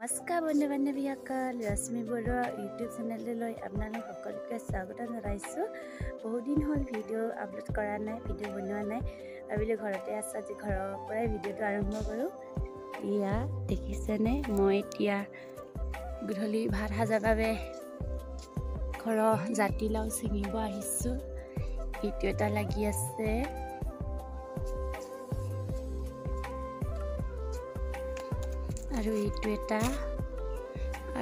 নমস্কাৰ বন্ধু বান্ধৱীসকল, ৰশ্মি বৰুৱা ইউটিউব চেনেললৈ আপোনালোক সকলোকে স্বাগতম জনাইছোঁ। বহুদিন হ'ল ভিডিঅ' আপলোড কৰা নাই, ভিডিঅ' বনোৱা নাই। ভাবিলোঁ ঘৰতে আছোঁ, আজি ঘৰৰ পৰাই ভিডিঅ'টো আৰম্ভ কৰোঁ। এয়া দেখিছেনে, মই এতিয়া গধূলি ভাত সাজাৰ বাবে ঘৰৰ জাতিলাও ছিঙিব আহিছোঁ। ইটো এটা লাগি আছে, আৰু এইটো এটা,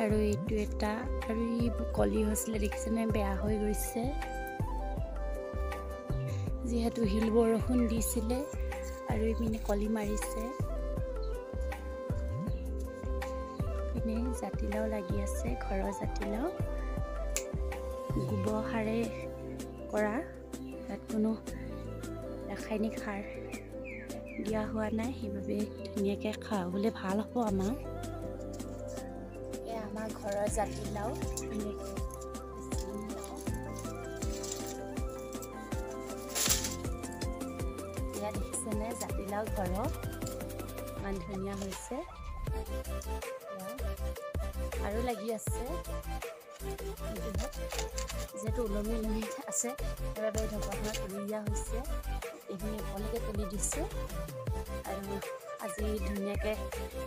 আৰু এইটো এটা, আৰু ই কলি হৈছিলে দেখিছেনে, বেয়া হৈ গৈছে। যিহেতু শিল বৰষুণ দিছিলে আৰু ইপিনে কলি মাৰিছে। ইপিনে জাতিলাও লাগি আছে, ঘৰৰ জাতিলাও, গোবৰ সাৰে কৰা, ইয়াত কোনো ৰাসায়নিক সাৰ দিয়া হোৱা নাই, সেইবাবে ধুনীয়াকৈ খাবলৈ ভাল হ'ব আমাৰ। এয়া আমাৰ ঘৰৰ জাতিলাও, ধুনীয়াকৈ এয়া দেখিছেনে জাতিলাও ঘৰৰ, ইমান ধুনীয়া হৈছে। আৰু লাগি আছে, যিহেতু ওলমি ওলমি আছে সেইবাবে ঢকুৱাখনত তুলি দিয়া হৈছে। এইখিনি ওপৰলৈকে তুলি দিছোঁ। আৰু আজি ধুনীয়াকৈ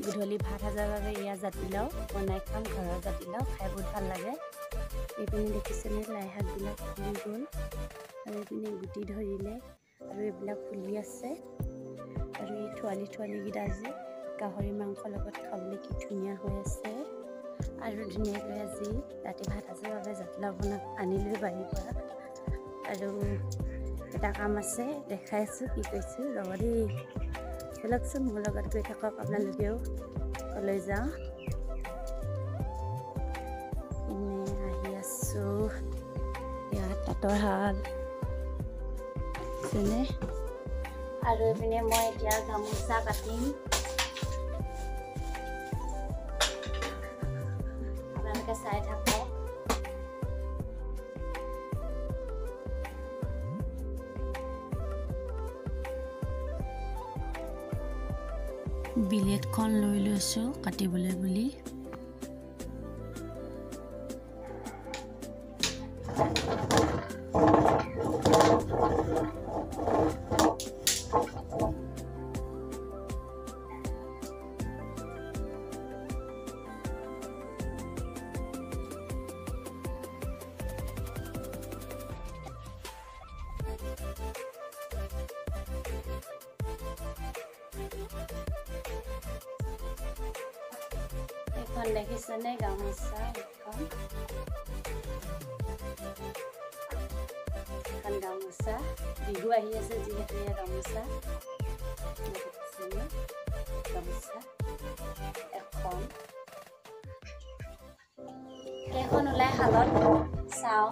গধূলি ভাত সাজাৰ বাবে এয়া জাতিলাও বনাই খাম। ঘৰৰ জাতিলাও খাই বহুত ভাল লাগে। এইপিনে দেখিছেনে লাই শাকবিলাক ফুলি গ'ল, আৰু এইপিনে গুটি ধৰিলে, আৰু এইবিলাক ফুলি আছে। আৰু এই থোৱালি থোৱালিকেইটা যে গাহৰি মাংসৰ লগত খাবলৈ কি ধুনীয়া হৈ আছে। আৰু ধুনীয়াকৈ আজি ৰাতি ভাত সাজাৰ বাবে জাতিলাও বনাই আনিলোঁ বাৰীৰ পৰা। আৰু এটা কাম আছে, দেখাই আছোঁ কি কৈছোঁ, ৰ'ব দেই, ব'লকচোন মোৰ লগত গৈ থাকক আপোনালোকেও, কলৈ যাওঁ। এনে আহি আছোঁ, ইয়াত তাঁতৰ শাল যেনে। আৰু এইপিনে মই এতিয়া গামোচা কাটিম, আপোনালোকে চাই থাকক। বিলেটখন লৈ লৈছোঁ কাটিবলৈ বুলি। এইখন দেখিছেনে গামোচা, এইখন এখন গামোচা, বিহু আহি আছে যিহেতু এয়া গামোচা দেখিছেনে, গামোচা এখন। কেইখন ওলাই শালত চাওঁ।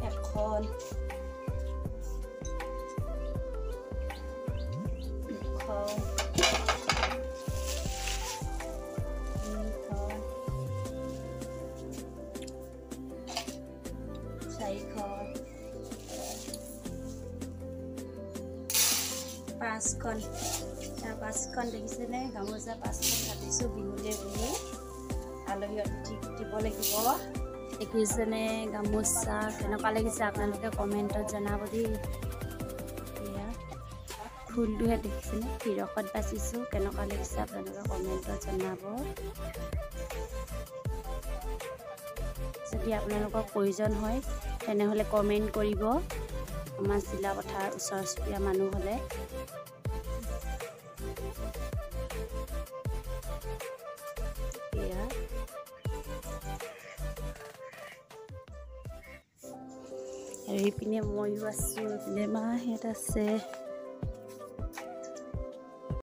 এখন, দুখন, তিনিখন, চাৰিখন, পাঁচখন, পাঁচখন দেখিছেনে গামোচা পাঁচখন কাটিছোঁ বিহুলৈ বুলি, আলহী অতিথিক দিব লাগিব। দেখিছেনে গামোচা কেনেকুৱা লাগিছে আপোনালোকে কমেণ্টত জনাব দেই। এয়া ফুলটোহে দেখিছেনে, শিৰকত বাচিছোঁ, কেনেকুৱা লাগিছে আপোনালোকে কমেণ্টত জনাব। যদি আপোনালোকৰ প্ৰয়োজন হয় তেনেহ'লে কমেণ্ট কৰিব, আমাৰ চিলাপথাৰ ওচৰ চুবুৰীয়া মানুহ হ'লে। এয়া আৰু এইপিনে ময়ো আছোঁ, এইপিনে মাহঁত আছে।